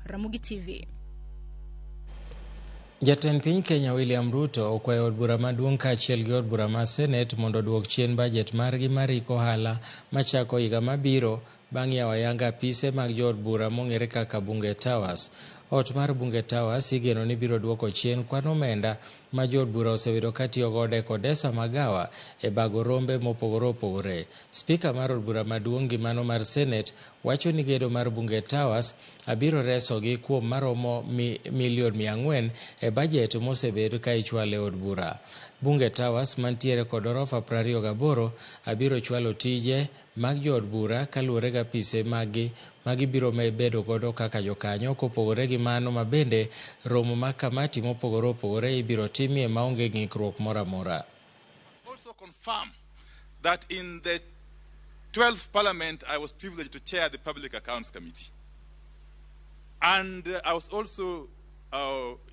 Ramogi TV. Jatend piny Kenya William Ruto okwayo od bura maduong' kaachiel gi od bura mar Senet mondo oduok chien bajet margi mar iko ohala machako higa mabiro bang' yawo ayanga apise mag jood bura mong'ere kaka Bunge Towers. Ot mar Bunge Towers igeno ni biro duoko chien kwan omenda ma jood bura osebedo katiyo godo e kodesa magawa e bago rombe mopogore opogore. Spika mar od bura maduong' gi mano mar Senet wacho ni gedo mar Bunge Towers abiro resogi kuom maromo milion 400 e bajet mosebed ka ichwalo e od bura. Bunge Towers mantiere kod orofa 28 abiro chwalo tije mag jood bura kaluwore gi apise maggi magibiro bedo godo kaka jokanyo kopogore gi mano mabende romo mag kamati mopogore opogore ibiro timie maonge ng'ikruok moro amora. Also confirm that in the 12th Parliament, I was privileged to chair the Public Accounts Committee. And I was also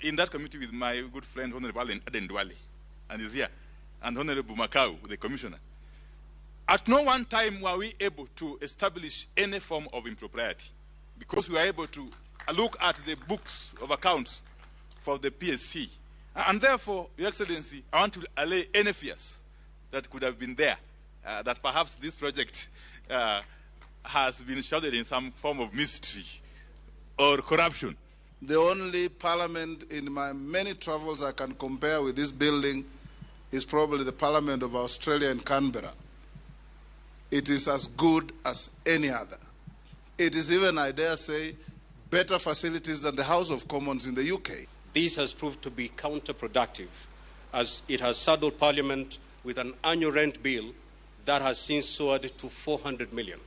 in that committee with my good friend, Honorable Aden Duale, and he's here, and Honorable Makau, the commissioner. At no one time were we able to establish any form of impropriety, because we were able to look at the books of accounts for the PSC. And therefore, Your Excellency, I want to allay any fears that could have been there, that perhaps this project has been shrouded in some form of mystery or corruption. The only parliament in my many travels I can compare with this building is probably the Parliament of Australia in Canberra. It is as good as any other. It is even, I dare say, better facilities than the House of Commons in the UK. This has proved to be counterproductive, as it has saddled Parliament with an annual rent bill that has since soared to 400 million.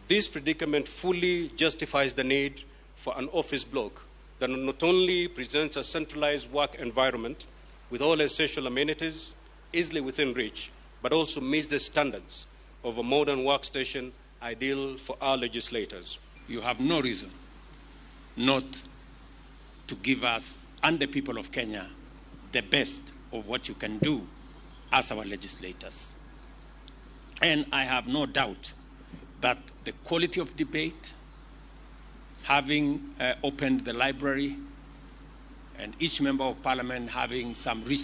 This predicament fully justifies the need for an office block that not only presents a centralized work environment with all essential amenities easily within reach, but also meets the standards of a modern workstation ideal for our legislators. You have no reason not to give us and the people of Kenya the best of what you can do as our legislators. And I have no doubt that the quality of debate, having opened the library, and each member of parliament having some research